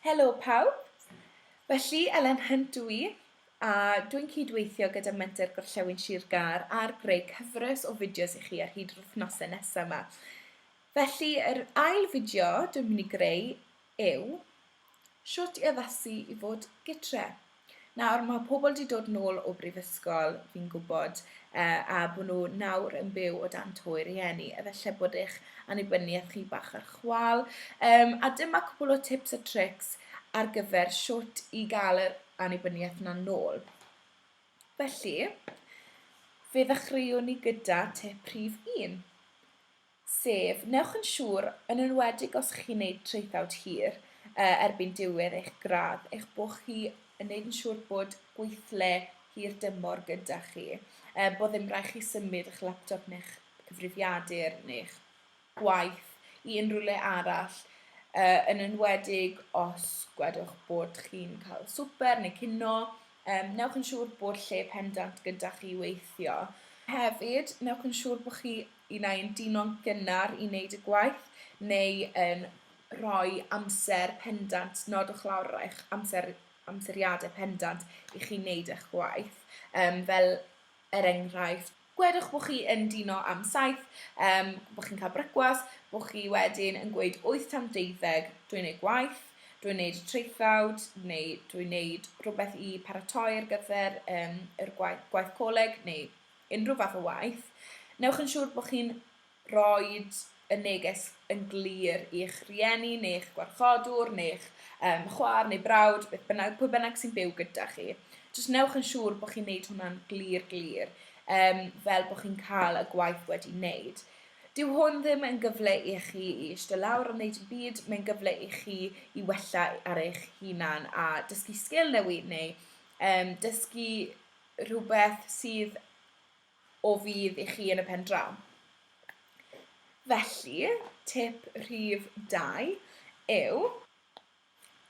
Helo pawb! Felly, Elen Hunt dw i, a dwi'n cydweithio gyda Menter Gorllewin Sir Gâr ar greu cyfres o fideos i chi ar hyd yr wythnosau nesaf yma. Felly, yr ail fideo dwi'n mynd i greu yw shwt i addasu i fod gytre. Nawr, mae pobl 'di dod nôl o brifysgol, fi'n gwybod, uh, a bod nhw nawr yn byw o dan to i rieni. Efallai bod eich annibyniaeth chi bach ar chwal. Um, a dyma cwpl o tips a tricks ar gyfer shwt i gael yr annibyniaeth yna nôl. Felly, fe ddechreuwn ni gyda tip rhif 1. Sef, newch yn siŵr, yn enwedig os chi'n neud traethawd hir erbyn diwedd eich gradd, eich bod chi yn neud yn siŵr bod gweithle hir dymor gyda chi, bod ddim rhaid chi symud eich laptop neu'ch cyfrifiadur neu'ch gwaith i unrhyw le arall, yn enwedig os gwedwch bod chi'n cael swper neu cino, newch yn siŵr bod lle pendant gyda chi i weithio. Hefyd, newch yn siŵr bod chi un ai yn dino'n gynnar i wneud y gwaith neu yn rhoi amser pendant, nodwch lawr eich amser, amseriadau pendant i chi wneud eich gwaith. Um, fel er enghraifft, gwedwch bod chi yn dino am 7, um, bod chi'n cael brecwas, bod chi wedyn yn gweud 8 tan 12, dwi'n gwneud gwaith, dwi'n gwneud traethawd neu dwi'n gwneud rhywbeth i paratoi ar gyfer um, yr gwaith, gwaith coleg neu unrhyw fath o waith, newch yn siŵr bod chi'n rhoi y neges yn glir i'ch rhieni neu eich gwarchodwr neu eich um, chwaer neu brawd, beth bynnag, pwy bynnag sy'n byw gyda chi. Jyst newch yn siŵr bod chi'n neud hwnna'n glir glir, um, fel bod chi'n cael y gwaith wedi wneud. Dyw hwn ddim yn gyfle i chi i eistedd lawr a wneud y byd, mae'n gyfle i chi i wella ar eich hunan a dysgu sgil newydd neu um, dysgu rhywbeth sydd o fudd i chi yn y pen draw. Felly, tip rhif 2 yw,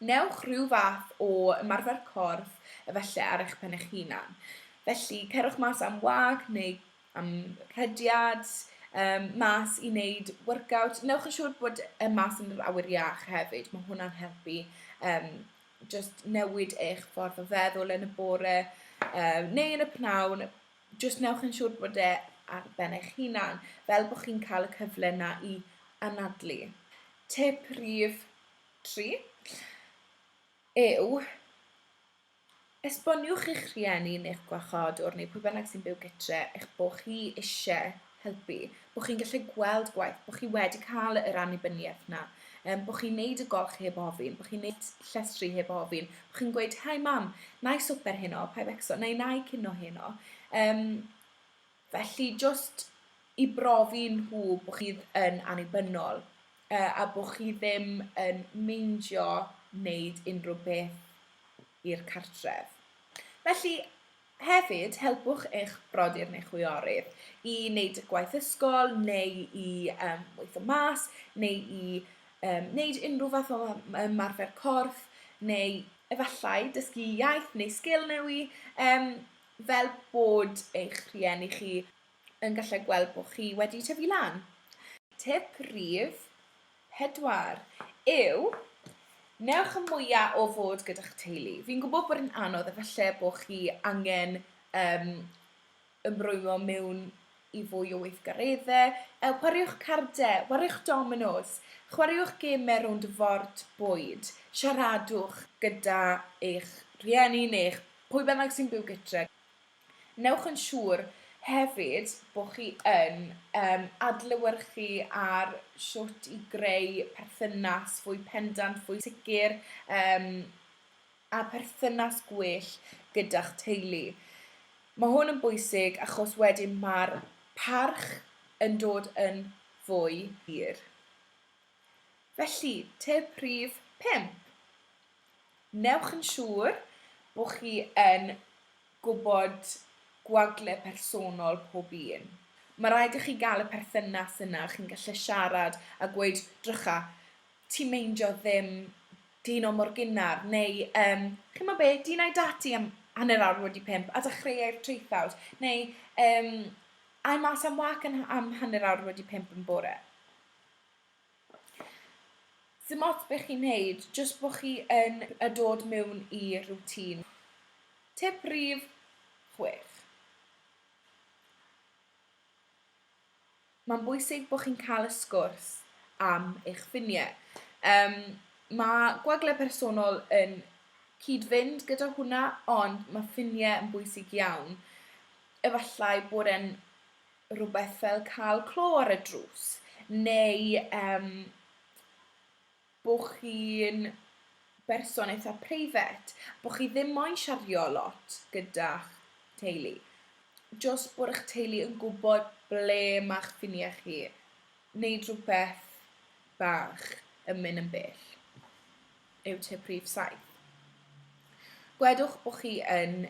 newch rhyw fath o ymarfer corff efallai ar eich pen eich hunan. Felly, cerwch mas am wag neu am rhediad, um, mas i wneud workout. Newch yn siŵr bod y mas yn yr awyr iach hefyd, mae hwnna'n helpu um, jyst newid eich ffordd o feddwl yn y bore um, neu yn y pnawn, jyst newch yn siŵr bod e ar ben eich hunan, fel bod chi'n cael y cyfle na i anadlu. Tip rhif 3 yw esboniwch i'ch rhieni neu'ch gwarchodwr neu pwy bynnag sy'n byw gytre eich bod chi eisiau helpu, bod chi'n gallu gweld gwaith, bod chi wedi cael yr annibyniaeth 'na, um, bod chi'n neud y golch heb ofyn, bod chi'n neud llestri heb ofyn, bod chi'n gweud, hai mam, na i swper heno, paid becso, neu na i cino heno. Um, felly, just i brofi nhw bod chi yn annibynnol uh, a bod chi ddim yn meindio wneud unrhyw beth i'r cartref. Felly, Hefyd, helpwch eich brodyr neu chwiorydd i wneud y gwaith ysgol neu i um, weithio mas neu i um, wneud unrhyw fath o ymarfer corff neu efallai dysgu iaith neu sgil newi um, fel bod eich rhieni chi yn gallu gweld bod chi wedi tyfu lan. Tip rhif 4 yw newch y mwya o fod gyda'ch teulu. Fi'n gwybod bod yn anodd, efallai bod chi angen um, ymrwymo mewn i fwy o weithgareddau. E, chwaraewch cardiau, chwaraewch dominos, chwaraewch gemau rownd y ford bwyd, siaradwch gyda eich rhieni neu eich pwy bynnag sy'n byw gytre. Newch yn siŵr hefyd bod chi yn um, adlewyrchu ar shwt i greu perthynas fwy pendant, fwy sicr, um, a perthynas gwell gyda'ch teulu. Mae hwn yn bwysig achos wedyn mae'r parch yn dod yn fwy hir. Felly, tip rhif 5. Newch yn siŵr bod chi yn gwybod gwagle personol pob un. Mae rhaid i chi gael y perthynas yna, chi'n gallu siarad a gweud, drycha, ti'n meindio ddim dyn o mor gynnar, neu, um, chi'n meddwl be, dyn a'i dati am 5:30 a dechreuai'r traethawd, neu, um, ai mas am wac yn, am 5:30 yn bore. Dim ots beth chi'n neud, jyst bod chi yn y dod mewn i routine. Tip rhif 6. Mae'n bwysig bod chi'n cael y sgwrs am eich ffiniau. Um, mae gwagle personol yn cyd-fynd gyda hwnna, ond mae ffiniau yn bwysig iawn. Efallai bod e'n rhywbeth fel cael clo ar y drws, neu um, bod chi'n berson eitha preifat, bod chi ddim moyn siario lot gyda'ch teulu. Jyst bod eich teulu yn gwybod ble mae'ch ffiniau chi. Wneud rhywbeth bach yn mynd yn bell yw tip rhif 7. Gwedwch bod chi yn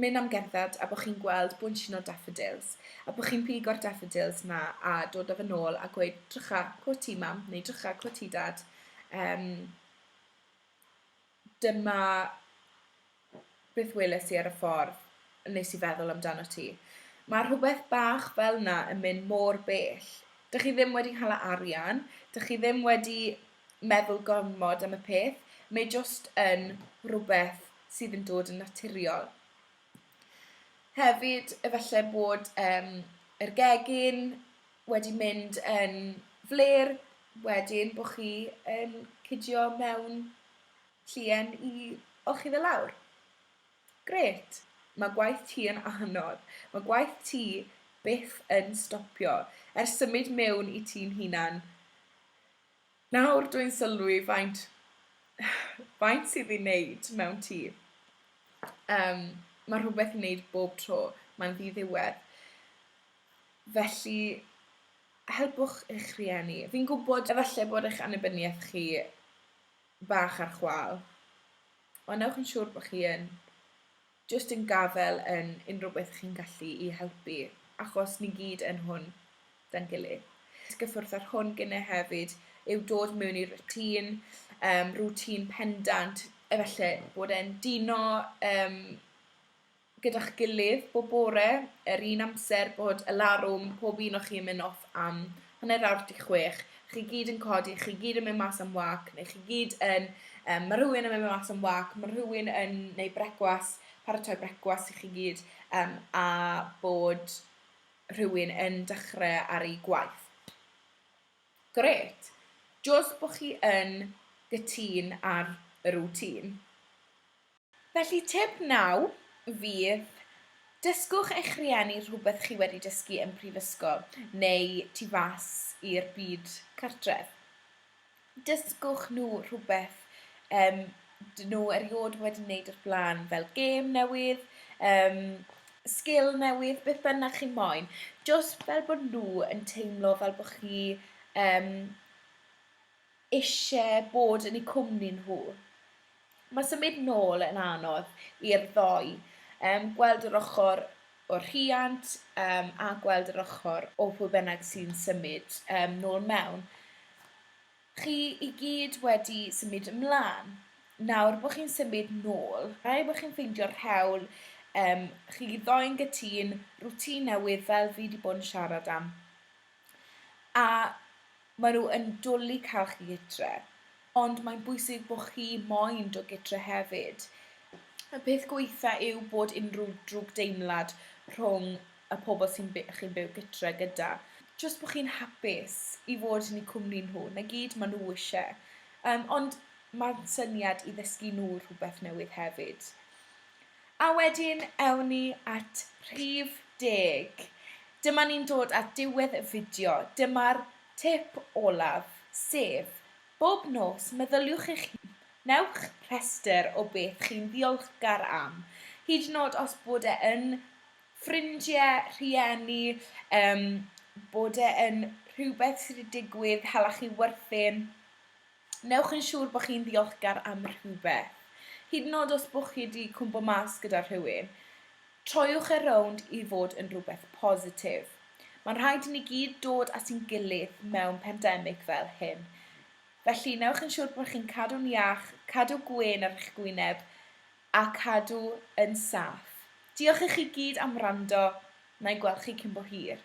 mynd am gerdded a bod chi'n gweld bwnshin o daffodils a bod chi'n pigo'r daffodils 'na a dod â fe nôl a gweud drycha, co ti mam neu drycha, co ti dad. Um, dyma beth weles i ar y ffordd, nes i feddwl amdano ti. Mae rhywbeth bach fel 'na yn mynd mor bell. Dych chi ddim wedi hala arian, dych chi ddim wedi meddwl gormod am y peth, mae jyst yn rhywbeth sydd yn dod yn naturiol. Hefyd, efallai bod um, yr gegin wedi mynd yn fler, wedyn bod chi yn cydio mewn llien i olchi fe lawr. Grêt! Mae gwaith ti yn anodd. Mae gwaith ti byth yn stopio. Ers symud mewn i tŷ'n hunan, nawr dwi'n sylwi faint, faint sydd i wneud mewn tŷ. Um, mae rhywbeth i wneud bob tro, mae'n ddiddiwedd. Felly, helpwch eich rhieni. Fi'n gwybod efallai bod eich annibyniaeth chi bach ar chwâl. Ond newch yn siŵr bod chi yn jyst yn gafael yn unrhyw beth chi'n gallu i helpu, achos ni gyd yn hwn da'n gilydd. Gyffwrdd ar hwn gynne hefyd yw dod mewn i routine, um, routine pendant, efallai bod e'n dino um, gyda'ch gilydd bob bore, yr un amser bod y larwm, pob un o chi yn mynd off am 5:30, chi gyd yn codi, chi gyd yn mynd mas am wac, neu chi gyd yn, um, mae rhywun yn mynd mas am wac, mae rhywun yn neud brecwas, paratoi brecwas i chi gyd, um, a bod rhywun yn dechrau ar ei gwaith. Grêt! Jyst bod chi yn gytûn ar y routine. Felly tip 9 fydd, dysgwch eich rhieni rhywbeth chi wedi dysgu yn prifysgol neu tu fas i'r byd cartref. Dysgwch nhw rhywbeth um, dyn nhw erioed wedi wneud o'r blaen, fel gêm newydd, um, sgil newydd, beth bynnag chi moyn. Just fel bod nhw yn teimlo fel bod chi um, eisiau bod yn eu cwmni nhw. Mae symud nôl yn anodd i'r ddou. Um, gweld yr ochr o'r rhiant um, a gweld yr ochr o pwy bynnag sy'n symud um, nôl mewn. Chi i gyd wedi symud ymlaen. Nawr bod chi'n symud nôl, rhaid bod chi'n ffeindio'r rhewl, um, chi ddoi'n gytûn, rwtîn newydd fel fi wedi bod yn siarad am. A maen nhw yn dwlu cael chi gytre, ond mae'n bwysig bod chi moyn dod gytre hefyd. Y peth gweitha yw bod unrhyw drwgdeimlad rhwng y pobl sy'n by chi'n byw gytre gyda. Jyst bod chi'n hapus i fod yn eu cwmni nhw, 'na gyd maen nhw eisiau. Um, ond mae'n syniad i ddysgu nhw rhywbeth newydd hefyd. A wedyn ewn ni at rhif deg. Dyma ni'n dod at diwedd y fideo. Dyma'r tip olaf, sef, bob nos, meddyliwch eich hun, newch rhestr o beth chi'n ddiolchgar am. Hyd yn oed os bod e yn ffrindiau, rhieni, um, bod e yn rhywbeth sydd wedi digwydd, hala chi werthin. Newch yn siŵr bod chi'n ddiolchgar am rhywbeth. Hyd yn oed os bod chi wedi cwmpo mas gyda rhywun, troiwch e rownd i fod yn rhywbeth positif. Mae'n rhaid i ni gyd dod at ein gilydd mewn pandemig fel hyn. Felly, newch yn siŵr bod chi'n cadw'n iach, cadw gwên ar eich gwyneb, a cadw yn saff. Diolch i chi gyd am wrando, na i gweld chi cyn bo hir.